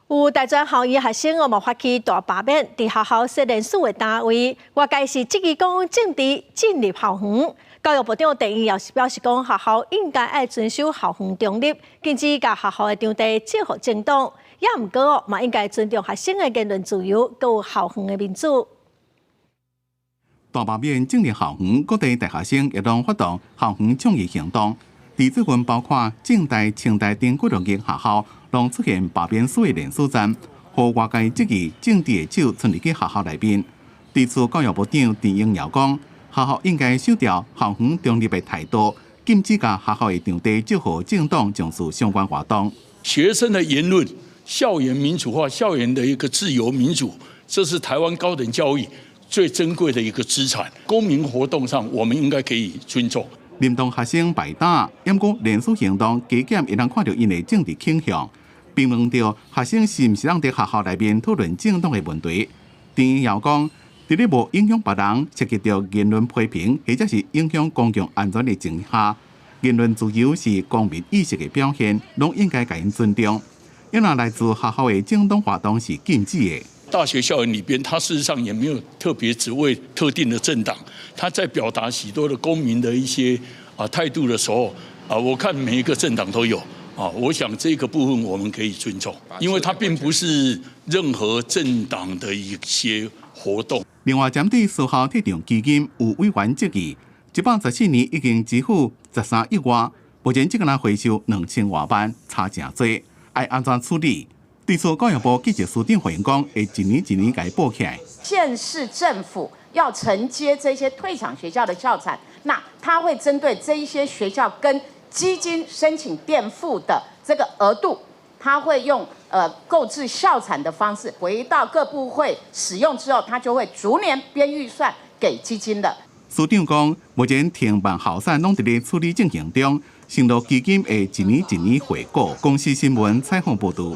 有大專校院學生哦，嘛發起大罷免，佇學校設連署的單位，外界是質疑講政治進入校園。教育部長鄭英堯是表示講，學校應該愛遵守校園中立，禁止共學校的場地借予政黨。也毋過哦，嘛應該尊重學生的言論自由，閣有校園的民主。大罷免進入校園，各地大學生也攏發動校園倡議行動。佇最近包括政大、清大等幾多間學校，攏出現罷免示威連署站，予外界質疑政治的手伸入去學校內面。對此，教育部長鄭英堯講，學校應該守著校園中立的態度，禁止共學校的場地借予政黨從事相關活動。學生的言論、校園民主化、校園的一個自由民主，這是台灣高等教育最珍貴的一個資產。公民活動上，我們應該可以尊重。認同學生擺膽，毋過連署行動加減會當看著𪜶的政治傾向，並問著學生是毋是通佇學校內面討論政黨的問題。鄭英堯講，佇咧無影響別人、涉及著言論批評，或者是影響公共安全的情況下，言論自由是公民意識的表現，攏應該共𪜶尊重。因為來自學校的政黨活動是禁止的。大學校園裡邊，他事實上也沒有特別只為特定的政黨，他在表達許多的公民的一些態度的時候，我看每一個政黨都有啊，我想這個部分我們可以尊重，因為他並不是任何政黨的一些活動。另外，針對學校退場基金有委員質疑，114年已經支付13億外，目前只敢回收2000外萬，差誠濟，愛按怎處理？對此，教育部記者司長回應講，會一年一年共補起來。縣市政府要承接這些退場學校的校產，那他會針對這一些學校跟基金申請墊付的這個額度，他會用購置校產的方式回到各部會使用之後，他就會逐年編預算給基金的。司長講，目前停辦校產攏佇咧處理進行中，承諾基金會一年一年回購。公視新聞採訪報導。